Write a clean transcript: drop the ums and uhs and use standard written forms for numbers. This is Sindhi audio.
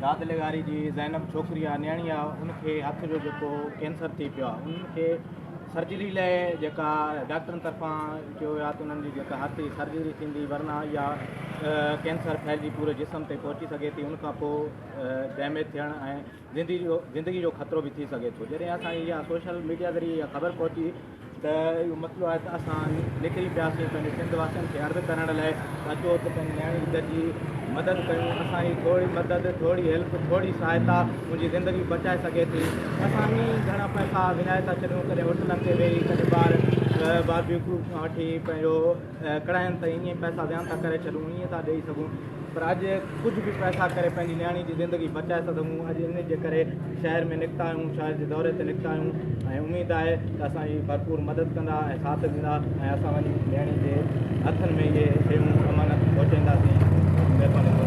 داد لغاري جي زينب ڇوڪري آ نياڻي آ ان کي هٿ جو جيڪو ڪينسر ٿي پيو آ ان کي سرجري لاء جيڪا ڊاڪٽرن طرفان چيو ويو آ ته انهن جي جيڪا هٿ جي سرجري ٿيندي ورنه اها ڪينسر ڦهلجي پوري جسم تي پهچي سگهي ٿي ان کان پوء ڊيميج ٿيڻ ۽ زندگي جو زندگي جو خطرو به ٿي سگهي ٿو جڏهن اسان اها سوشل ميڊيا ذريعي اها خبر پهچي ته اهو مسئلو آهي ته اسان نڪري پياسين پنهنجي سنڌ واسين کي عرض ڪرڻ لاء ته اچو ته پنهنجي نياڻي جي جي مدد ڪيون اسان جي ٿوري مدد ٿوري هيلپ ٿوري سهائتا ان جي زندگي بچائي سگهي ٿي. اسان ائين ئي گهڻا پئسا وڃائي ٿا ڇڏيون ڪڏهن هوٽلن تي ويهي ڪڏهن ٻاهر باربيڪيو کان وٺي پنهنجو ڪڙاين تائين ائين ئي پئسا زيان ٿا ڪري ڇڏون ائين ٿا ڏئي سگهون. پر اڄ ڪجهه به پئسا ڪري پنهنجي نياڻي جي زندگي بچائي سگهون اڄ ان جي ڪري شهر ۾ نڪتا آهيون شهر جي دوري تي نڪتا آهيون ۽ اميد آهي ته اسان جي ڀرپور مدد ڪندا ۽ ساٿ ڏيندا ۽ اسان وڃي نياڻي جي هٿن ۾ اهي شيون امانت پهچائينداسين مهرباني.